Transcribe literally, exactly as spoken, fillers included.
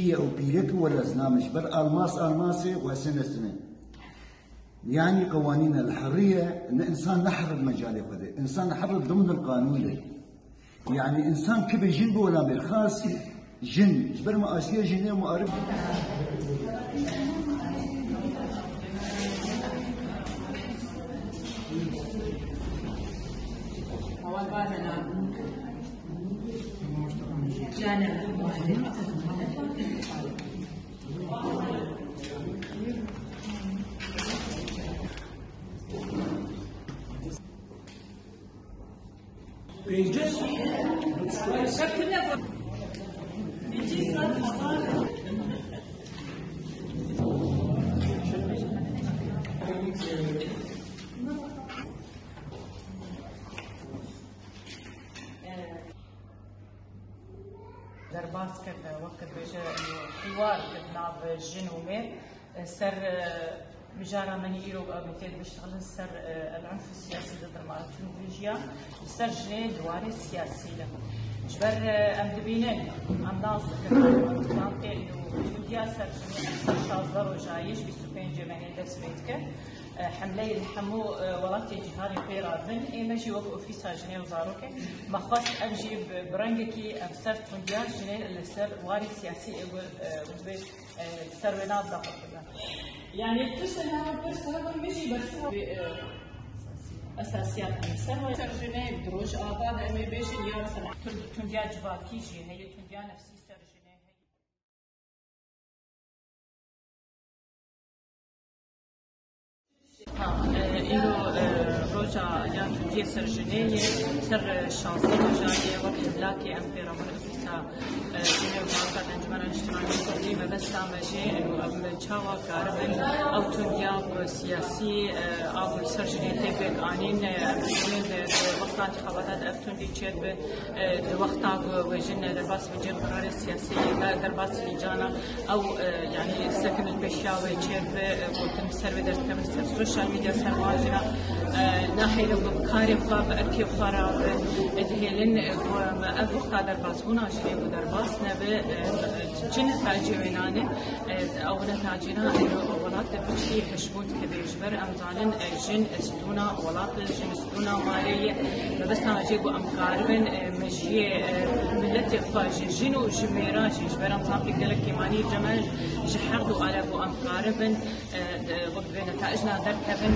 Ye û pîrek û wele zina min ji ber almas almasê xwe sine sine. Yani qewanîn el herriye, ne insan neherid mecalê xwe de. İnsan herid ضمن القانون de. Yani insan kibe jin bi wela mêr xas jin. Ji ber me asiye jinê muarif. Derbas kir, wek dibêje, hiwar kir nav jin û mêr. Ser, e, mijara me îro, e, tê dibiştexilin ser, e, el-unf siyasî di derma tundvijiya, li ser jinê di warê siyasî de. Ji ber, e, em dibînin, em nas dikin, em tê tundiya ser jinê, em ser şazdeh roja yê ji bîst û pêncê mehê dest pê dike. E, hemleyê li hemû, e, welatê cîhanê pê radin. Ê me jî wek Ofîsa Jinê û Zarokê me xwest ev jî bi, bi rengekî em ser tundiya jinê li ser warê siyasî ê wê, e, wê, e, ser wê nav daxil bibe. Yani tu sena bir sabır mijî bersa, e, esasiyat ser wê ser jinê di rojava de em ê bêjin ya mesela tund-, tundiya civakî jî heye, tundiya nefsî ser jinê heye. Ha, e, îro, e, roja ya tundiyê ser jinê ye, ser, e, şazdeh rojan ye, wek hevlakê em pê re bin Ofîsa, e, Jinê û Zarok a Encûmena Niştimanî Kurdî, mebesta me jê, e, em çawa karibin ew tundiya ku siyasî, e, a ku li ser jinê tê pêk anîn, e, em dibînin, e, di wexta întixabata de ev tundî çêdibe. E, di wexta ku wê jin derbas bi cem qirarê siyasî, de-, derbas lîcana ew, e, yani sekin li pêşiya wê çêdibe, e, gotin ser wê derdikevin ser sosyal medya ser wan jina, e, nahêlin ku bi karê xwe, bi erkê xwe re, e, dihêlin, e, ku me ev wexta derbasbûna jinê ku derbas nebe, e, çi netacê wê nane, e, ew netacê na, e, welat de biçî hişbûn dikeve ji ber em zanin, e, jin stûna welat e, jin stûna malê ye. Mebesta me jê ku em karibin, e, mejiyê, e, miletê xwe ji jin û ji mêran jî, ji ber em zafî gelek kêmanî cem e, ji her du ale ku em karibin, e, de, xwe bi vê netacna derkevin.